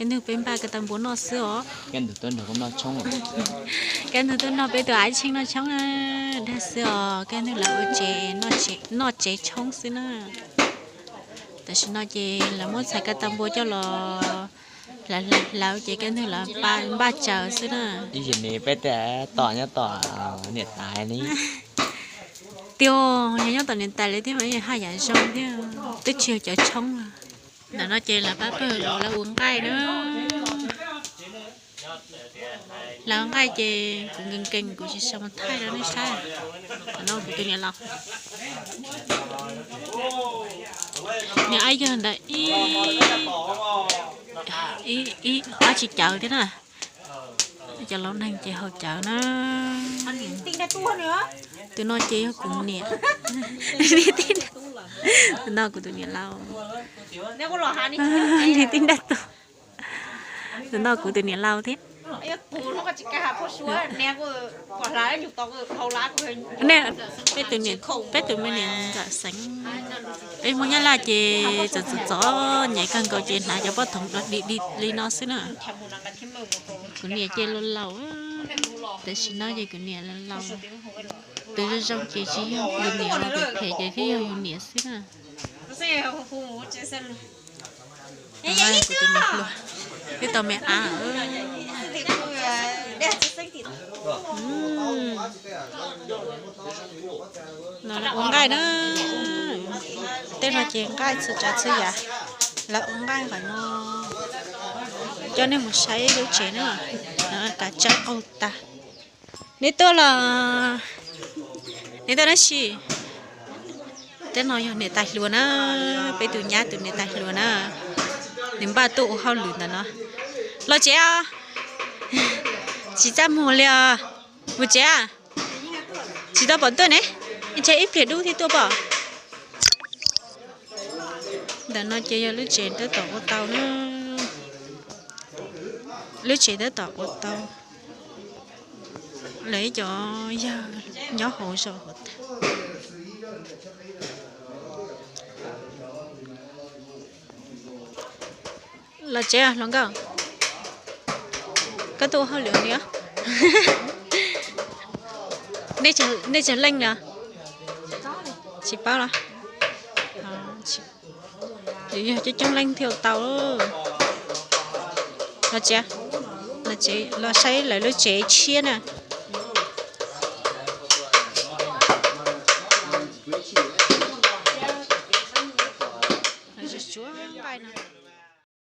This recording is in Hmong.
Kaj ntug peb npaj ko taw npua noj xwb os. Kaj ntug tuaj nrog koj noj tshoob. Kaj ntug tuaj nrog peb tus av tsheej noj tshoob na. Dag xwb os, kaj ntug lawv ua tsev, noj tsev tshoob xwb na. Tam sim no ces lawv muab txhais ko taw npua coj los hlawv hlawv hlawv ces kaj ntug lawv npaj tsaws xwb na. Ib yam li peb tej tom nyob tom niam tais li. Tiag, yog nyob tom niam tais li thiab mas haj yam zoo thiab, twb tsis yog cov tshoob. Ntawm no ces lawv pab pawg lawv ua nqaij na. Lawv ua nqaij ces kuv nkees nkees kuv tsis sau mus thaij rau nej saib. Ntawm no kuv tus niam laus, niam ab yawg ntawd ib, ib, ib, ab tsis cawv thiab na. Cov laus neeg ces haus cawv na. Tus no ces yog kuv niam. Tus no kuv tus niam laus. Niam tij nraj tuag. Tus no kuv tus niam laus thiab. Peb tus me niam ntxawm xeev, peb Hmoob Nyab Laj ces txom txom txom nyem kawg nkaus ces hnav cov pob thoov di di li no xwb na. Kuv niam ces laus laus, tam sim no ces kuv niam laus laus. Tus zoo zoo ces tsis yog yus niam, tus phem ces thiaj yog yus niam xwb na. Kuv tus niam hluas twb tau me ab. Ua nqaij na, tej no ces nqaij txhua tsav txhua yam. Lawv ua nqaij qhov no, coj nej mus saib lub tsev na, kav tsawb qaug tas. Neb tuaj los, neb tuaj dab tsi? Tej no yog niam tais hluas na, peb tus nyab tus niam tais hluas na, nws npaj tuaj ua hauj lwm ntawm no. Los tsev os, tsis txaj muag li os, mus tsev. Tsis tau pom tuaj ne, ntshe ib pliag dub thiab tuaj pom. Ntawm no ces yog lub tsev tab tom ua tau na, lub tsev tab tom ua tau. Lawv ib cov yawg nyob hauv zos hauv tag. Los tsev hluas nkauj, koj tuaj ua hauj lwm li os. Nej tsawg leej na? Tsis paub los? Yog coob coob leej thiaj tau. Los tsev, los saib lawv lub tsev tshiab na. Tsuav nqaij no.